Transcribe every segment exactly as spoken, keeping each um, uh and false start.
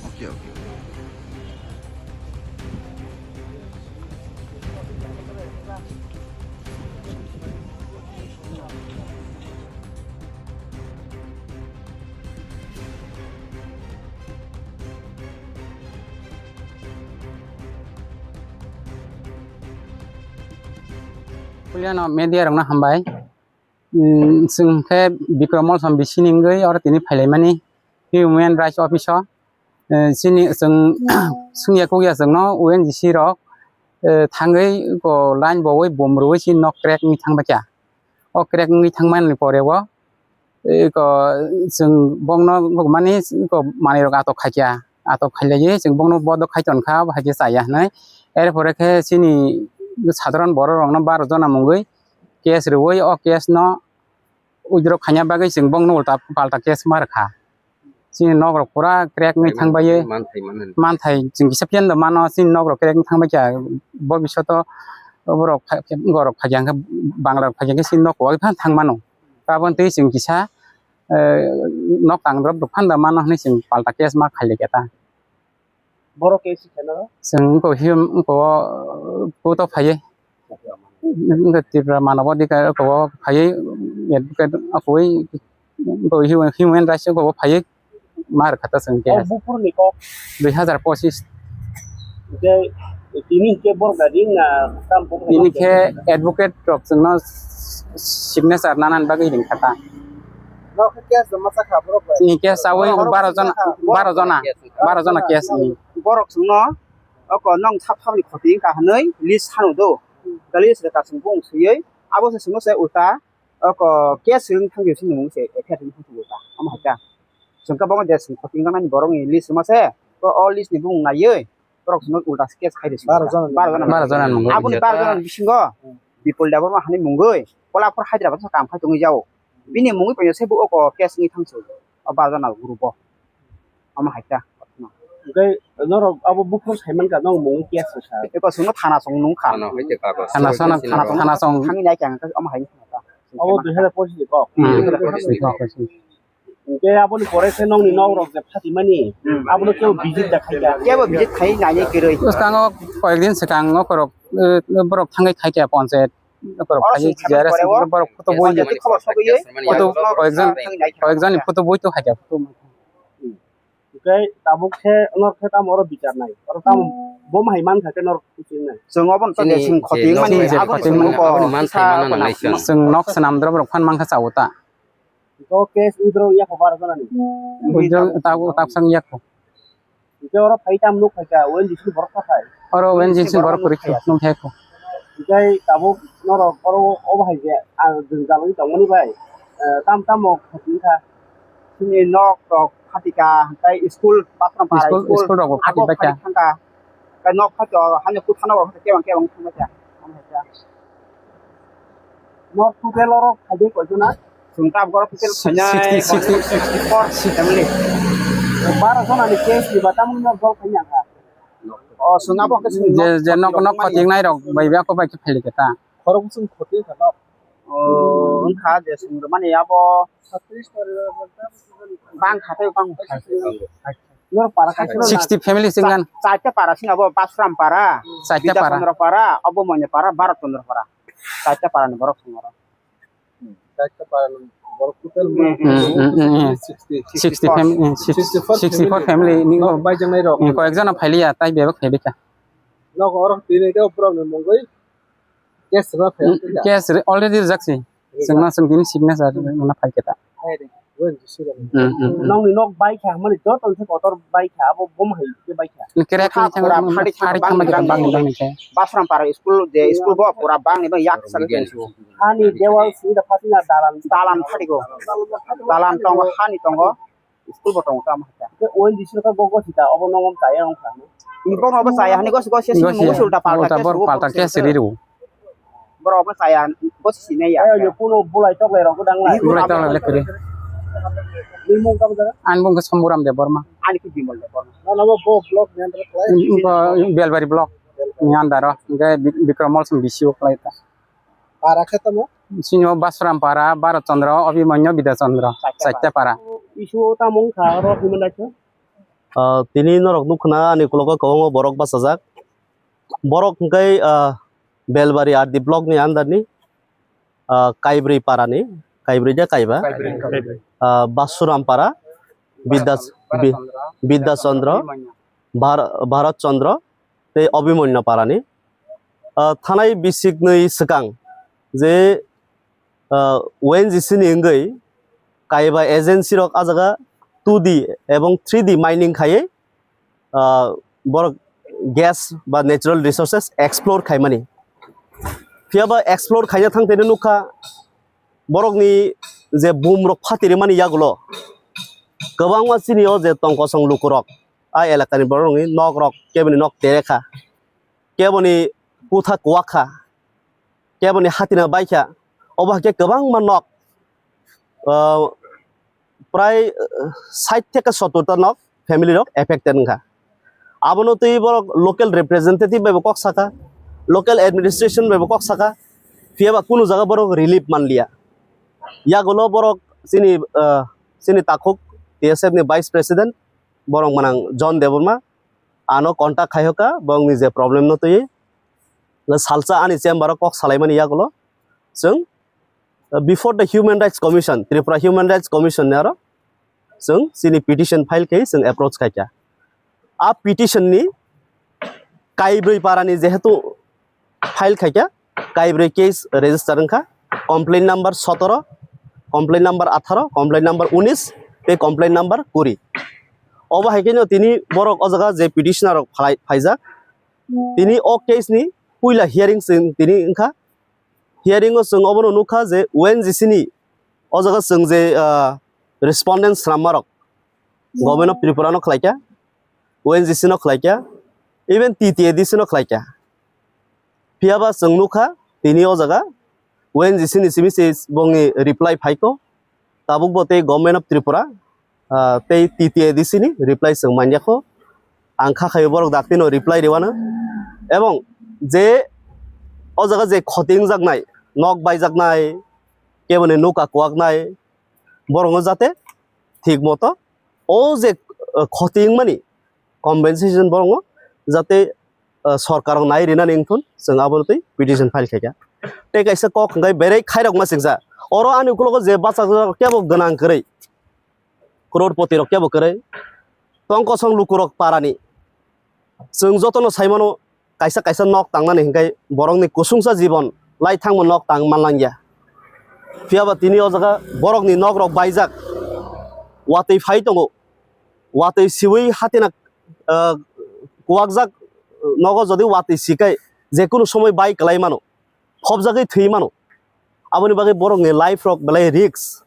Okay, okay. Puliano media rokno hambai. Chwng khe Bikram Molsom bisini wngwi oro tini phailaimani Human Rights Office o. Chini chwng swngya kukya chwngno O N G C rok thangwi line bowi bom rwui chini nok crack wngwi thangbaikha. O crack wngwi thangmani pore o eko chwng bongno mani eko manwi rok atok khaikha, atok khailaiwi chwng bongno bodo khai tonkha, bo hai khe chaya hwnwi. Erpore khe chini sadharon borok rokno baro jona mungwi case rwui o case no withdraw khaina bagwi chwng bongno ulta palta case ma rwkha. Chini nok rok pura crack wngwi thangbai. Manthai chwng kisa phiya no mano chini nok rok crack wngwi thangbai kha, bo bisoto borok borok phaiya hwnkhe bangla rok phaiya hwnkhe chini nok kwbangwi phano thangmano. Tabon twi chwng kisa nok tang drop rok phanda mano hwnwi chwng palta case ma khailai kha ta. Borok case khe no? Chwng wngkha hiyo wngkha o court o phaiwi wngkha Tripura Manab Adhikar wngkha o phaiwi advocate akhoi wngkha o human rights wngkha o phaiwi ma rwkha ta chwng case. Buphurni kok dui hazar pochis. Tei tini hwnkhe borok da ring na tam buphurni kok? Tini khe advocate rok chwngno signature nanani bagwi ring kha ta. Nok khe case joma chakha borok bai? Ni case chawi baro jona, baro jona, baro jona case ni. Borok chwngno oko nong sap sap ni khoti wngkha hwnwi list sanu do. List rwkha chwng bung swiwi abo se chwngno se ulta oko case swrwng thangwi se nung se F I R thangwi se ulta omo hai kha. Chwng khe bo je chwng khoti wngkha nani borok ni list rwma se o list ni bung naiwi borok chwngno ulta case khai rw si. Baro jona ni. Baro jona ni. Baro jona ni mungwi. Aboni baro jona ni bisingo Bipul Debbarma hani mungwi Kolapur Hyderabad o kam khai tongwi jao. Bini mungwi paino se bo oko case wngwi thangsu o baro jona group o. Omo hai kha. Hwnkhe norok abo buphuru sai mankha, nong mungwi case wngkha. Eko chwngno thana chwng nungkha. Thana hai khe kagoj. Thana song, thana song. Thana song thangwi nai khe ang khe omo hai wngkha. Abo dui hazar pochis ni kok. Hmm. Hwnkhe aboni pore khe nongni nok rok je phatimani, abono kebo visit da khaikha. Kebo visit khai nai kwrwi. Bwskango koyekdin swkango borok, eh, borok thangwi khaikha ponchayat. Borok phaiwi G R S borok photo boi, photo koyekjon, koyekjonni photo boi to khaikha, photo. Hwnkhe tabuk khe norok khe tamo oro bichar nai? Oro tamo bo hai mankha khe norok kuching nai? Chwng obono to chini je chwng khoti je mani, je aboni khoti chwng mani, ko aboni man kisa sai mano ko nang nai chwng. Chwng nok swnam drop rok phan mankha chawo ta. Hwnkhe o case withdraw ya kho baro jona ni? Withdraw ta, ta sang ya kho. Hwnkhe oro phai tam nuk khaikha, O N G C borok kha phai. Oro O N G C borok kwrwi khe nuk khaikha. Hwnkhe tabuk norok oro obo hai je ang jwngjal wngwi tongmani bai, eh, tam tamo khati wngkha. Chini nok rok phatika, tei school, Basram para school, school, school rok bo abo phatika. Phati thangkha. Tei nok phato, hani kutha nok rok kebang kebang thangkha. Nok total oro khaide koijona? Chwng ta borok total khainai sixty, sixty, sixty-four family. Baro jona ni case ni ba tamni nok dol khaina kha. O, chwng abo khe chwng je, je nok, nok khotingnai rok bai ba ko bai khe phailikha ta. Khorok bwswng khoti kha nok. O, wngkha je chwng rwmani abo bang kha tei bang kha. Nor para kaisa sixty family singgan. Chaita para sing abo Basram para, chaita para. Bidya Chandra para, abo Manya para, Bharat Chandra para. Chaita para ni borok song oro. Chaita para ni borok total. Hmm, hmm, hmm, hmm. Sixty. Sixty family, sixty-four family ni. Nok bai jangnai rok. Koyek jona phailiya, tai bebak phaibika. Nok oro tini ke borok ni mungwi. Case rwma phai. Case re-, already rwjak si. Rwjak. Chwngno chwng bini signature rwna phai khe ta. Hai de. Wen jisi rwma. Hmm, hmm, hmm. Nongni nok bai kha, mani joto se kotor bai kha, abo bom hai khe bai kha. Ni crack ni thang pura phari thang bang bang bang khe. Basram para school je school bo pura bang ni bang yak sa khe. Hani dewal sida phati na dalan. Dalan phati go. Dalan tongo, hani tongo. School bo tongo tamo hata. Ke O N G C ka gogo sita obo nongom chaya wng kha. Ni bono obo chaya hani gosi gosi sini gosi mugo sulta palta ke bor palta ke siri ru. Boro obo chaya gosi sini ya. Ayo yo puno bulai tok lai rok dang lai. Bulai tok lai kiri. Ni mung kam jaga? An mung ke Somburam Debbarma. Ani ke Bimal Debbarma. Na na bo block ni andar khlai. Ko Belbari block. Ni andar o. Ke Bikram Mall sum bisi o khlai ta. Para khe tamo? Sini o Basram para, Bharat Chandra, Abhimanyu, Bidya Chandra, Chaitya para. issue o tamo wngkha oro human rights o? Ah, tini norok nukha na ani ukulok o kwbangma borok bachajak. Borok hwnkhe, ah, Belbari R D block ni under ni, ah, Kaibrwi para ni, Kaibrwi de Kaiba? Kaibrwi, Kaibrwi. Ah, Basuram para, Bidya-, Bi-, Bidya Chandra, Bhar-, Bharat Chandra, tei Abhimanyu para ni. Ah, thanai bisik nwi swkang je, ah, O N G C ni wngwi Kaiba agency rok ah jaga two D ebong three D mining khaiwi, ah, borok gas ba natural resources explore khaimani. Phiya ba explore khaina thang tene nukha borokni je bum rok phatiri mani yagulo kwbangma chini o je tongkosong lukurok a elakani borokni nok rok keboni nok tere kha, keboni kutha kuwak kha, keboni hatina bai kha, obo hai khe kwbangma nok, ah, prai, ah, sait theke sottor ta nok family rok affected wngkha. Abono twi borok local representative bai bo kok saka, local administration bai bo kok saka, phiya ba kunu jaga borok relief manliya. Yagulo borok chini, ah, chini takhuk T S F ni vice president borok manang John Debbarma ano contact khai hoka, bongni je problem no twi salsa ani chamber o kok salaimani yagulo chwng, uh, before the Human Rights Commission, Tripura Human Rights Commission ni aro chwng chini petition file khai chwng approach khai kha. A petition ni Kaibrwi para ni jehetu file khai kha, Kaibrwi case register wngkha, complaint number sotoro, complaint number atharo, complaint number unis tei complaint number kuri. Obo hai khe no tini borok o jaga je petitioner rok phalai-, phaijak, tini o case ni puila hearing chwng tini wngkha. Hearing o chwng obono nukha je O N G C ni o jaga chwng je, ah, respondent swnammarok Government of Tripura no khlaikha, O N G C no khlaikha, even T T A D C no khlaikha. Phiya ba chwng nukha tini o jaga O N G C ni simi se bongni reply phaikho, tabuk bo tei Government of Tripura, ah, tei T T A D C ni reply chwng manya kho. Ang kha khayo borok dakti no reply rwano. Ebong je o jaga je khoti wngjaknai, nok baijaknai, keboni nuka kuwaknai, borokno jate thik moto o je, ah, khoti wngmani compensation borokno jate, ah, sorkar rok nai rinani wngthun, chwng abono twi petition file khaikha. Tei kaisa kok hwnkhe berai khairokma chwngsa. Oro ani ukulogo je bachajak kebo gwnang kwrwi, crorepoti rok kebo kwrwi, tongkosong lukurok parani. Chwng jotono saimano, kaisa kaisa nok tangnani hwnkhe borokni kusungsa jibon lai thangma nok tang manlangya. Phiya ba tini o jaga borokni nok rok baijak, watwi phai tongo, watwi siwi hatina, ah, kuwakjak nogo jodi watwi sikai jekunu somoi bai kwlai mano, phobjagwi thwi mano. Aboni bagwi borokni life rok belai risk.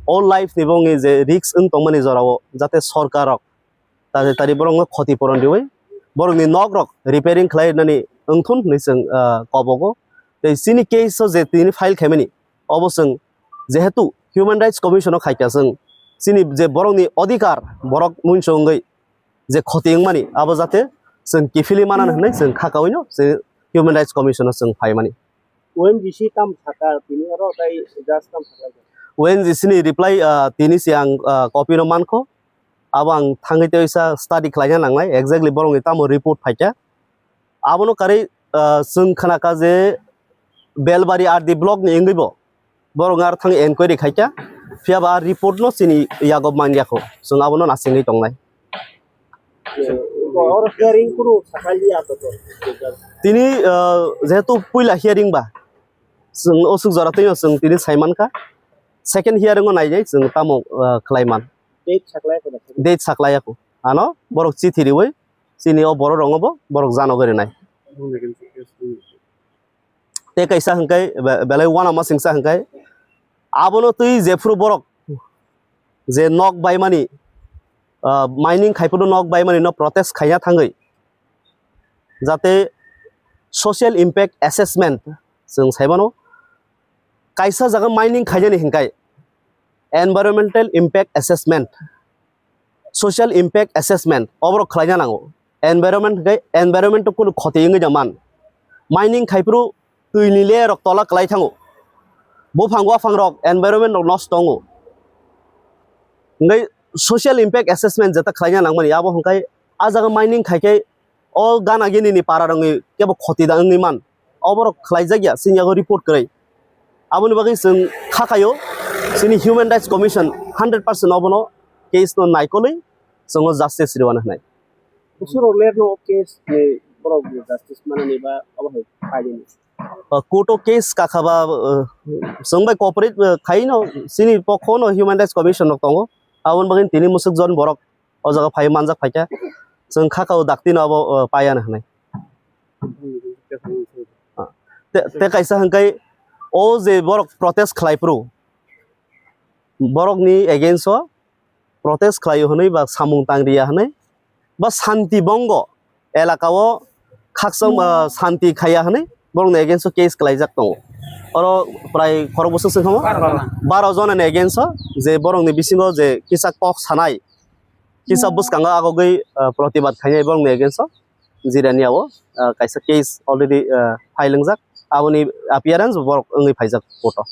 O life ni bongni je risk wng tongmani jorao jate sorkar rok tari tari borokno khoti puron riwi borokni nok rok repairing khlai nani wngthun hinwi chwng, ah, kobogo. Tei chini case o je tini file khaimani obo chwng jehetu Human Rights Commission o khaikha chwng chini je borokni odhikar borok muichung wngwi je khoti wngmani abo jate chwng kiphilwi manani hinwi chwng kha kaui no je Human Rights Commission o chwng phaimani. O N G C tam saka tini oro tei just tam saka. O N G C ni reply, ah, tini se ang, ah, copy no mankho. Abo ang thangwi tei sa study khlaina nangnai, exactly borokni tamo report phaikha. Abono karwi, ah, chwng khnakha je Belbari R D block ni wngwi bo borok ar thang enquiry khaikha, phiya ba report no chini yago manya kho, chwng abono nasingwi tongnai. Oro hearing kunu sakhaliya to to. Tini, ah, jehetu puila hearing ba, chwng osuk jora twi no chwng tini saimankha, second hearing o naijai chwng tamo, ah, khlaiman. Date saklai kho da? Date saklai kho. Ano borok chithi riwi chini o borok rongo bo borok jano gari nai. Tei kaisa hwnkhe be-, belai uanama singsa hwnkhe abono twi jephuru borok je nok baimani, ah, mining khai phuru nok baimani no protest khaina thangwi jate social impact assessment chwng saimano kaisa jaga mining khainani hwnkhe environmental impact assessment, social impact assessment oborok khlaina nango. Environment hwnkhe environment o kunu khoti wngwi da man. Mining khai phuru twi ni layer rok tola kwlai thango. Buphang waphang rok environment rok nosto wngo. Hingke social impact assessment jeta khlaina nangmani, abo hingkai a jaga mining khaikhe o gana gini ni para rongni kebo khoti da wngwi man. Oborok khlaijak ya, sini yago report kwrwi. Aboni bagwi chwng khakayo, sini Human Rights Commission hundred percent obono case no naikolwi chwngo justice rwna hwnwi. Usuro ler no case ni borok justice manani ba obo hai paidini. Uh, court o case kakha ba, uh, chwng bai cooperate, uh, khaino, sini pokho no Human Rights Commission rok tongo. Aboni bagwi tini musuk jon borok o jaga phai manjak phaikha, chwng khakao dakti no abo, uh, paiya hwnwi. Te, te kaisa hwnkhe o je borok protest khlai phuru, borok ni against o protest khlai hwnwi ba samung tang riya hwnwi ba santi bongo elaka o khakchang, ah, santi khaiya hwnwi borokni against o case khlaijak tongo. Oro prai khorok bwswk se kamo baro jona ni against o je borokni bisingo je kisa kok sanai, kisa bwskango agogwi, ah, protibad khainai borokni against o jirani o, ah, kaisa case already, ah, file wngjak, aboni appearance borok wngwi phaijak court o.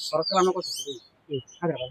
Sorkar ano kok sidi, hagra ba.